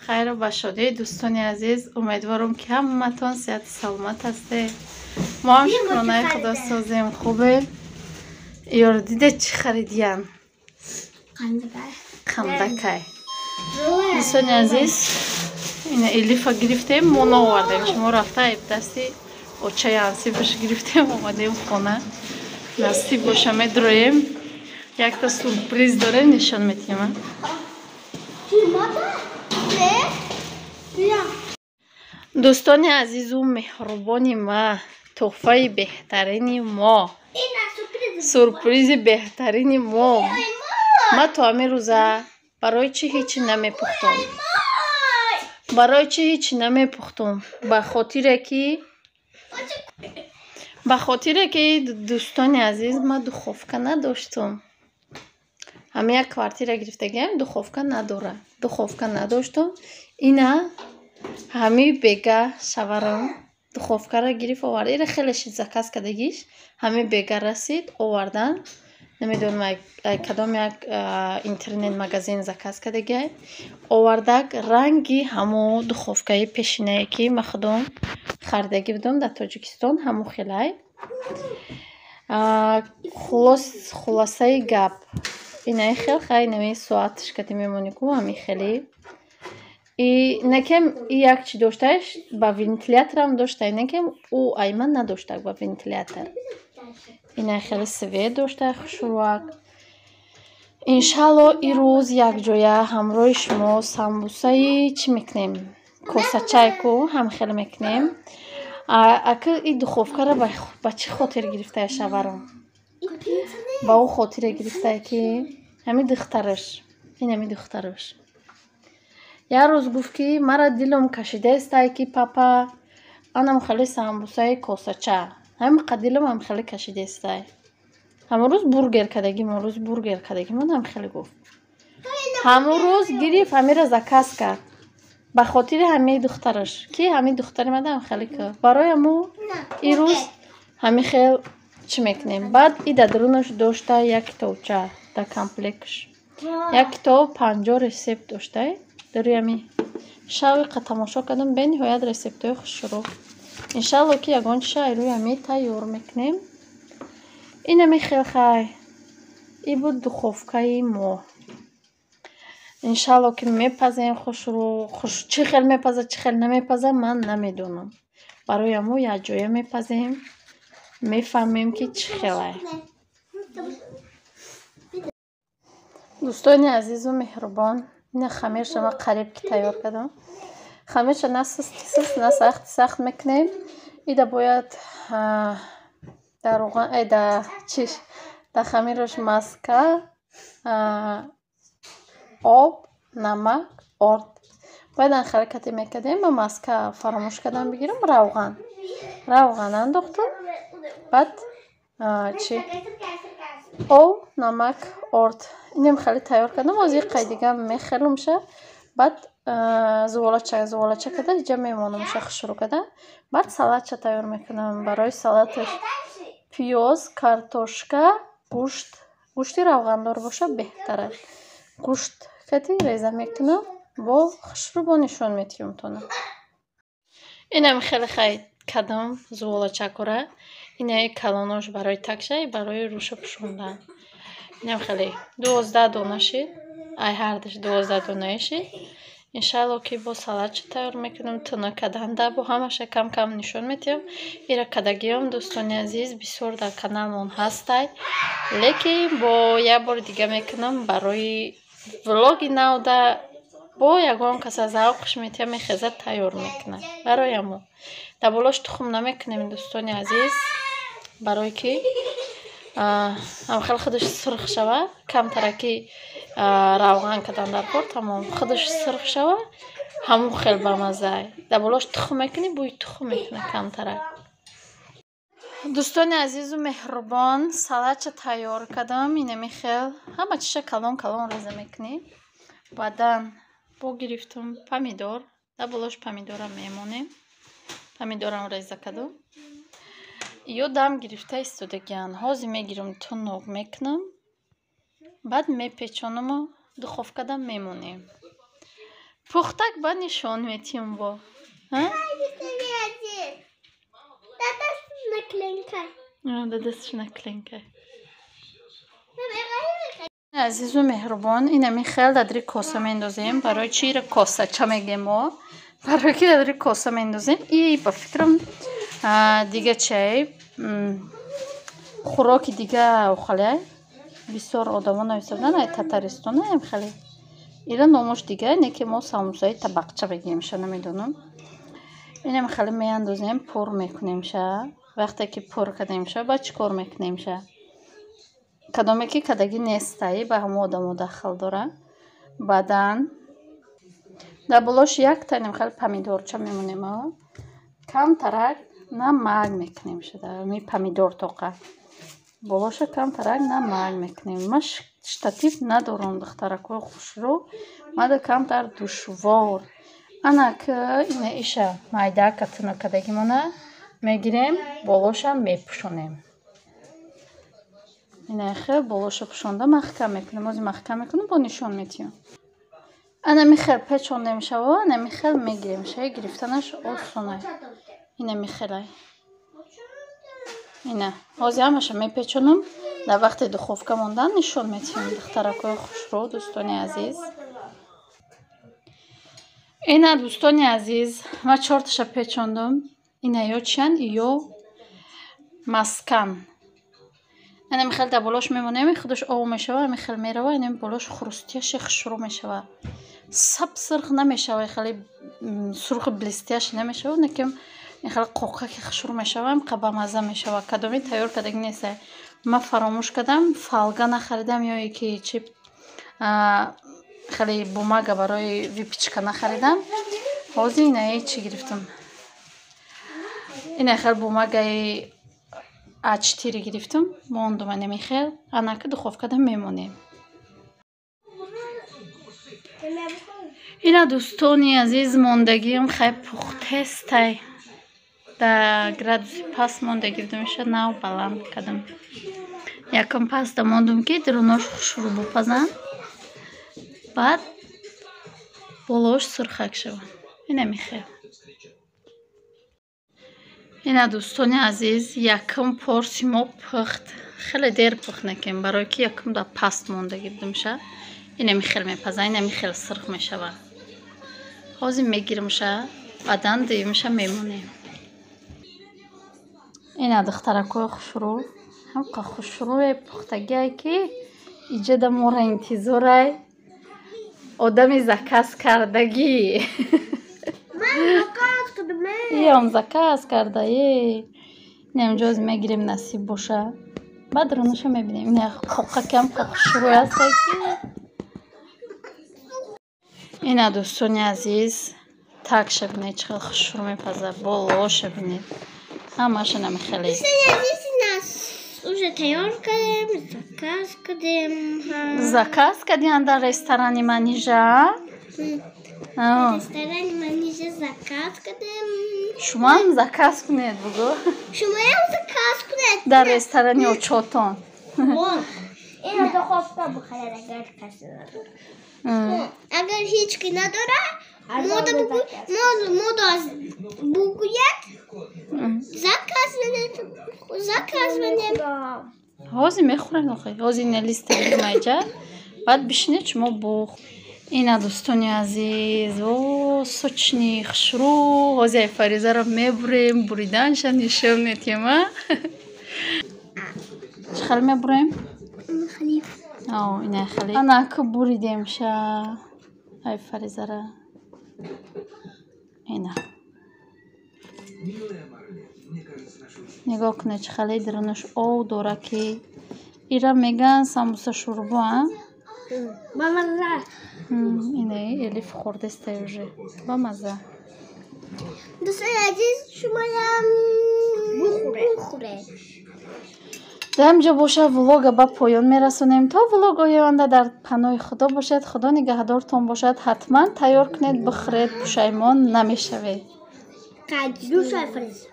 Хайру ба шодии, дӯстони азиз. Умедворам, ки ҳаматон сиҳату саломат ҳастед. Мо ҳам, шукронаи Худо, созем, хубем. Ёр, диде, чӣ харидиян? Қандакай. Дӯстони азиз, ина Элифа гирифтем, мо наовардем, шумо рафта дасти очаи ансибаш гирифтем, омадем хона. Насиб боша, медроем, якта сюрприз дорем, нишон метиҳем. Дӯстони азизу меҳрубони ма, тӯҳфаи беҳтарини мо, сюрпризи беҳтарини мо. Ма то ҳамин рӯза барои чӣ ҳечи намепухтум? Барои чӣ ҳечи намепухтум? Ба хотире ки, дӯстони азиз, ма духовка надоштум. Ҳамин як квартира гирифтагиам, духовка надора, духовка надоштум. Ина ҳами бега шаварам духовкаро гирифт, овард. Ира хеле шид заказ кардагиш, ҳами бега расид, овардан. Намедонам, кадом як интернет магазин заказ кардагиай, овардак. Ранги ҳамо духовкаи пешинае, ки ма худом харидагӣ будам дар Тоҷикистон, ҳамо хелай. Хулос, хулосаи гап, инаи хел. Хай, инами соаташ кати мемонӣ ку, ҳами хеле. И накем и як чи доштааш, ба вентиляторам дошта, накем ӯ айман надоштак ба вентилятор. Ина хеле свет дошта, хушрӯак. Иншалло, ирӯз якҷоя ҳамроҳи шумо самбусаи чӣ мекунем? Косачайку ҳам хеле мекунем. Ака, и духовкаро ба чӣ хотир гирифтая шаварам? Ба ӯ хотире гирифтая, ки ҳами духтараш, инами духтараш як рӯз гуфт, ки мара дилам кашидаестай, ки папа, анам хеле самбусаи косача, ҳамин дилам ҳам хеле кашидаестай. Ҳамон рӯз бургер кардагимон, рӯзи бургер кардагимон ҳам хеле гуфт. Ҳамон рӯз гирифт, ҳамира заказ кард ба хотири ҳамаи духтараш, ки ҳамин духтари мада ҳам хеле кард. Барои ҳамо ирӯз ҳамин хел чӣ мекунем. Баъд и дар дарунаш дошта як китобча, дар комплектш як китоб, 50 рецепт доштай. Дар рӯи ҳамин шавиқа тамошо кардам, бениҳоят рецептҳои хушрӯ. Иншалло, ки ягон чиша ай рӯи ҳамин тайёр мекунем. Инами хел. Хай, и буд духовкаи мо. Иншалло, ки мепазем хушрӯ. Чӣ хел мепазад, чӣ хел намепазад, ман намедонам. Барои ҳамо якҷоя мепазем, мефаҳмем, ки чӣ хелай. Дӯстони азизу меҳрубон, ина хамирша ма қариб ки тайёр кардам. Хамирша на сусти суст, на сахти сахт мекунем. Ида бояд дар равған, да чиш, дар хамираш маска, об, намак, орд бояд анхаракате мекардем. Ма маска фаромӯш кардам бигирам, равған андохтам. Баъд чи, об, намак, орд, инам хеле тайёр кардам. Ҳозир қай дига мехелумша, баъд зуволача зуволача карда иҷа мемонамша, хушрӯ карда. Баъд салатша тайёр мекунам. Барои салаташ пиёз, картошка, гӯшт, гӯшти равғандор боша беҳтар аст. Гӯшт кати реза мекунам, бо хушрӯ бо нишон метиҳам. Инам хеле хай кардам зуволачакора. Инаи калонош барои такшай, барои рӯша пӯшондан. Инам хеле 12 дона шид, ай ҳардаш 12 донаи шид. Иншалло, ки бо салатша тайёр мекунам. Туна каданда бо ҳамаша кам кам нишон метиҳам. Ира кадагиём, дӯстони азиз, бисёр дар каналмон ҳастай, лекин бо як бори дига мекунам барои влоги навда. Бо ягон кас аз завқш метиҳам, мехеза, тайёр мекунад. Барои ҳамо дар болош тухм намекунем, дӯстони азиз, барое ки ҳам хеле худаш сурх шава. Камтараки равған кардан дар кор, тамом, худаш сурх шава, ҳамон хел бамаззай. Дар болош тухм мекунӣ, бӯи тухм мекунад камтарак. Дӯстони азизу меҳрубон, салатша тайёр кардам. Инами хел ҳама чиша калон калон реза мекунӣ. Баъдан бо гирифтум помидор, дар болош помидорам мемонем. Помидорам реза кардам, ё дам гирифта истодагиан. Ҳозир мегирам, тунук мекунам, баъд мепечонаму духовкада мемонем. Пухтак ба нишон метиҳем бо. Дадастш накленка. Азизу меҳрубон, инами хел дадри коса мендозем. Барои чи ира косача мегем мо? Барои ки дадри коса мендозем. И ба фикрам дига чай хӯроки дига охале бисёр одамо нависта буданд, ай Татаристонаем хеле. Ира номош дига, не ки мо самусаи табақча мегӯемша, намедонам. Инам хеле меандозем, пур мекунемша. Вақте ки пур кардемша, баъд чӣ кор мекунемша? Кадоме ки кадаги нестай, ба ҳамо одамо дахл дора. Баъдан дар болош якта инам хеле помидорча мемонем. Камтарак намак мекунемша, дар ми помидор тоқа. Болоша камтарак намак мекунем. Ман штатив надорам, духтаракҳои хушрӯ, мада камтар душвор. Ана ки ина иша майда катина кадагимона мегирем, болоша мепӯшонем. Ина хел болоша пӯшонда маҳкам мекунем. Ози маҳкам мекунем, бо нишон метиҳем. Ана михел печондем шава, ана михел мегирем ша, гирифтанаш осонай. Ина михелай. Ина, ҳозир ҳамаша мепечонам. Дар вақти духовка мондан нишон метиҳем, духтаракҳои хушрӯ, дӯстони азиз. Ина, дӯстони азиз, ман чорташа печондум. Ина ё чиянд, ё маскан. Ана михел дар болош мемонем, худаш об мешава, михел мерава, ина болош хрустящий хушрӯ мешава. Саб сурх намешава, хеле сурхи блестящий намешава, лекин хеле қоқаки хушрӯ мешава, ҳам бамазза мешава. Кадоми тайёр кардаги нест. Ман фаромӯш кардам, фольга нахаридам ё ки чи хеле бумага барои выпечка нахаридам. Ҳозир инаи чӣ гирифтам? Ина хел бумагаи А4 гирифтам, мондум анами хел. Анаки духовкада мемонем. Ина, дӯстони азиз, мондагиам хай пухтестай. Дар градуси паст мондагӣ будамша, нав баланд кардам. Якум паста мондум, ки дурунош хушрӯ бупазанд, баъд болош сурхак шаванд. Ина михел. Ина, дӯстони азиз, якум порси мо пухт. Хеле дер пухт накем, барое ки якум дар паст мондагӣ будамша. Ина михел мепаза, ина михел сурх мешава. Ҳозир мегиримша, баъдан дуюмша мемонем. Ина, духтаракҳои хушрӯ, ҳамқа хушрӯе пухтагие, ки иҷода моро интизорай одами заказ кардагӣ. Иам заказ кардае. Инамҷоз мегирем, насиб боша. Баъд рунаша мебинем. Ина қоқакам хушрӯй ҳастай ки. Ина, дӯстони азиз, такша бинед, чӣ хел хушрӯ мепаза, болоша бинед. Ҳамаша намихеле. Уже тайёр кардем, заказ кардем. Заказ кардиан дар ресторани Манижа? Ресторани Манижа заказ кардем. Шумоам заказ кунед, бугӯ. Шумоам заказ кунед. Дар ресторани Очотон. Ина духовка бухаред, агар касе надорад. Агар ҳеҷ ки надорад, мода бугӯяд, заказ менем. Ҳозир мехӯрем, охи. Ҳозир ина листа бигирем айҷа, баъд бишинед шумо бух. Ина, дӯстони азиз, о сочный хушрӯ. Ҳозир ай Фаризаро мебурем, буриданша нишон метиҳем, а? Чӣ хел мебурем? Ина хеле. Ана ку буридемша ай Фаризара. Ина. Нигоҳ кунед, чӣ хеле дарунаш ов дора, ки ира меган самбуса шӯрбо, а? Бамазза. Ина Элиф хӯрдестай уже. Бамазза. Дӯстони азиз, шумоям бухӯред. Дар инҷо боша влога ба поён мерасонем. То влог оянда дар паноҳи Худо бошед. Худо нигаҳдортон бошад. Ҳатман тайёр кунед, бихӯред, пушаймон намешавед. Қаҷдӯша Фариза.